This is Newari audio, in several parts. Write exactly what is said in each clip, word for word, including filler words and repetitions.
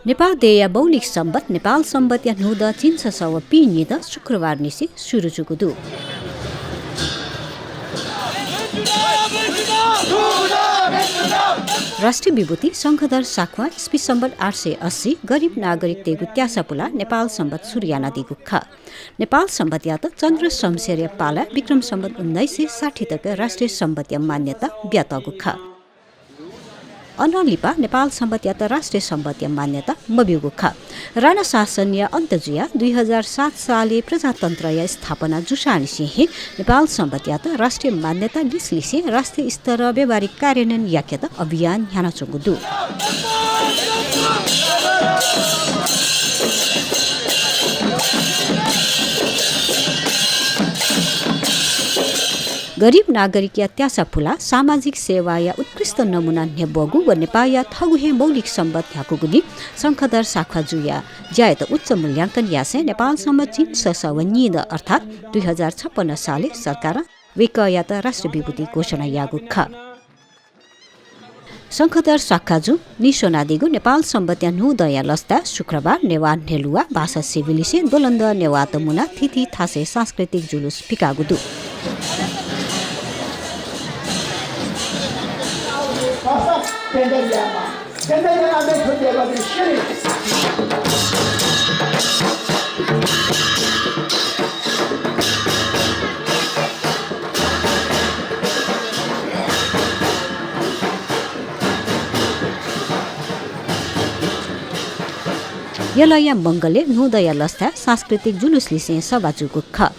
नेपाः देय्‌या मौलिक संवत् नेपाल संवत्‌या न्हूदँ झिंछसः व पीन्यदँ शुक्रबार निसें सुरु जूगु दु। राष्ट्रिय विभूति शंखधर साख्वां इस्वी संवत् आठ सय अस्सी गरीब नागरिकतय्‌गु त्यासा पुलाः नेपाल संवत् सुरु यानादीगु खः। नेपाल संवत्‌यात चन्द्र शमशेरया पालाय् विक्रम संवत् उन्नाइस सय साठी तक राष्ट्रिय संवत्‌या मान्यता बियातःगु खः। अनं लिपा नेपाल संवत्‌यात राष्ट्रिय संवत्‌या मान्यता मब्यूगु खः। राणा शासनया अन्त जुयाः दुई हजार सात सालय् प्रजातन्त्रया स्थापना जूसांनिसें हे नेपाल संवत्‌यात राष्ट्रिय मान्यता लिसेलिसें राष्ट्रिय स्तरं व्यावहारिक कार्यान्वयन याकेत अभियान न्ह्यानाच्वंगु दु। गरीब नागरिकया त्यासा पुलाः सामाजिक सेवाया उत्कृष्ट नमुना न्ह्यब्वःगु व नेपाःया थःगु हे मौलिक संवत् न्ह्याकूगुलिं शंखधर साख्वाजुया ज्यायात उच्च मूल्यांकन यासें नेपाल संवत् झिंछसः व न्यदँ अर्थात् दुई हजार छप्पन्न सालय् सरकारं वय्‌कःयात राष्ट्रिय विभूति घोषणा याःगु खः। शंखधर साख्वाजुं नीस्वनादीगु नेपाल संवत्‌या न्हूदँया लसताय् शुक्रबार नेवाः न्ह्यलुवा भाषासेवीलिसें द्वलंद्वः नेवाःत मुनाः थीथी थासय् सांस्कृतिक जुलुस पिकाःगु दु। यलया मंगलय् न्हूदँया लसताय् सांस्कृतिक जुलुसलिसें सभा जूगु खः।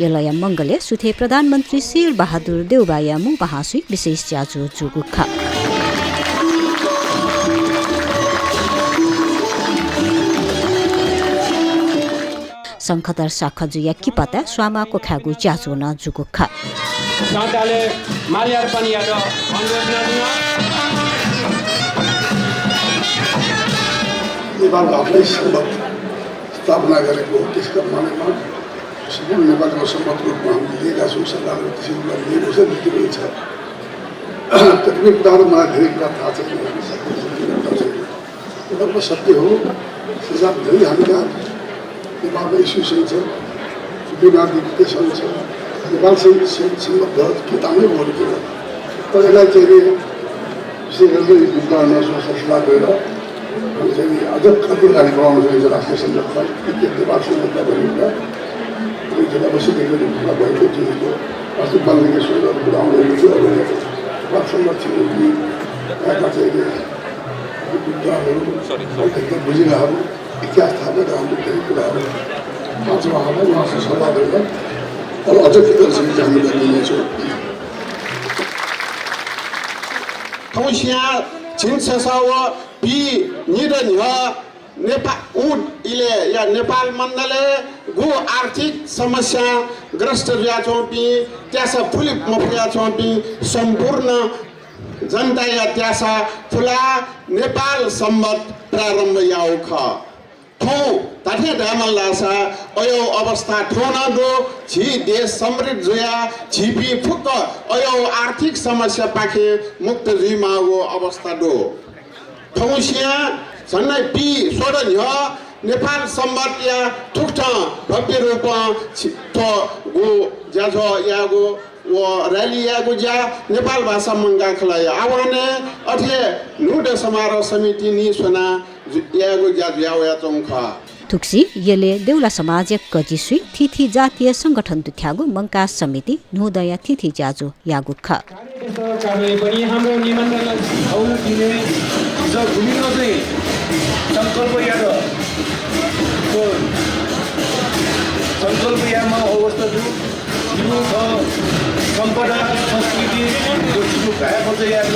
यलया मंगलय् सुथय् प्रधानमन्त्री शेरबहादुर देउवाया मू महाशुइ विशेष ज्याझ्वः जूगु खः। शंखधर साख्वाजुया किपाताय् स्वांमाः क्वखायेगु ज्याझ्वः नं जूगु खः। नेपाल भाषा संवत् स्थापना गरेको, त्यसका बारेमा सम्पूर्ण नेपालीमा संवत् रूपमा हामीले लिएका छौँ, सरकारले त्यसरी लिएको छ, लिएको छ। कतिपय कुराहरू मलाई धेरै कुरा थाहा छैन, थाहा छैन। तर सत्य हो, संसारभरि हामीका नेपालमा institution छ, विमानन देश छ, नेपाल सं-, सं-, संवत् किताबमै बोलेको छ। तर यसलाई चाहिँ नि विशेष गरेर यो विद्वानहरूसँग सल्लाह गरेर हामी चाहिँ नि अझ कति अगाडि बढाउन सकिन्छ राष्ट्रिय संवत्‌लाई, के के नेपाल संवत्‌लाई भन्ने कुरा हामी चाहिँ अवश्य देख्ने कुरा भएको थियो। अस्ति बाल्मीकि स्वयम्भूको कुरा आउँदाखेरि चाहिँ अब नेपाल संवत् चाहिँ नि आएका चाहिँ नि विद्वानहरू, एकदम बुझिरहेको इतिहास थाहा भएर हाम्रो धेरै कुराहरू थाहा छ उहाँहरूलाई, उहाँसँग सल्लाह गरेर अब अझ के गर्छौँ, हामी गर्नेछौँ। थौंसिया झिंछसः व पीन्यदँ न्ह्यः नेपा-, ऊँट इलय्‌या नेपाल मण्डलय् गु आर्थिक समस्याग्रस्त जुयाच्वंपिं, त्यासा पुले मफयाच्वंपिं सम्पूर्ण जनताया त्यासा पुलाः नेपाल संवत् प्रारम्भ याःगु खः। थौं धात्थें धायेमाल धाःसा अय्‌गु अवस्था थौं नं दु। झी देश समृद्ध जुयाः झीपिं फुक्क अय्‌गु आर्थिक समस्यापाखें मुक्त जुइमाःगु अवस्था दु। थौंसिया झन्डै पीस्वदँ न्ह्यः नेपाल संवत्‌या थुकथं भव्य रूपं छि-, थ्व गु ज्याझ्वः यायेगु व rally यायेगु ज्या नेपाल भाषा मंकाः खलःया आह्वानय् अथे न्हूदँ समारोह समितिं नीस्वनाः जु-, यायेगु ज्या जुया वयाच्वंगु खः। थुगुसी यलय् देउला समाजया कजिसुइ, थीथी जातीय संगठन दुथ्याःगु मंकाः समिति, न्हूदँया थीथी ज्याझ्वः याःगु खः। कार्यकर्ताहरूलाई पनि हाम्रो निमन्त्रणा हौला दिने हिजो भूमिगतै संकल्प यात। भाय् बचय् यायेत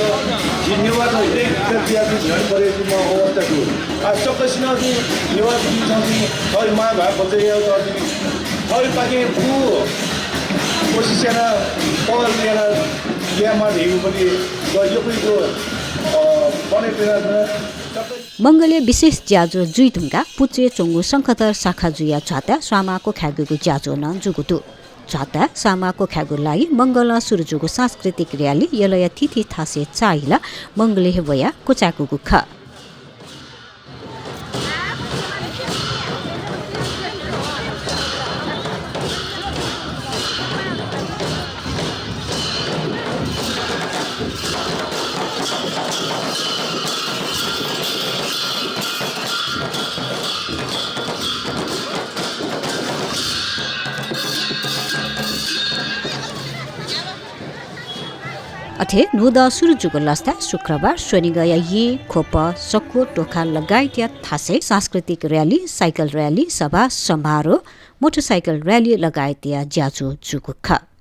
जि नेवाःत हे विज्ञप्ति यायेत झ्यान परे जुइमा अवस्था दु। आ, सकसिनं जि नेवाःपिन्सं जि थःगु मां भाय् बचय् यायेत जि थःगु पाखें फुक्क कोसिस याना, पहल याना, यायेमाः धइगु पनि ग-, यक्व यक्व, अ, पने पिना। मंगलय् विशेष ज्याझ्वः जुइ धुंकाः पुचय् च्वंगु शंखधर शाखा जुया झ्वाताय् स्वांमाः क्वखाय्‌गूगु ज्याझ्वः नं जूगु दु। झ्वाताय् स्वांमाः क्वखाय्‌गु लागि मंगलं सुरु जूगु सांस्कृतिक र्‍याली यलया थीथी थासय् चाःहिलाः मंगलय् हे वयाः क्वचाय्‌कूगु खः। अथे न्हूदँ सुरु जूगु लसताय् शुक्रबार स्वनिगःया येँ, ख्वप, सक्व, तोखा लगायतया थासय् सांस्कृतिक र्‍याली, साइकल र्‍याली, सभा समारोह, मोटरसाइकल र्‍याली लगायतया ज्याझ्वः जूगु खः।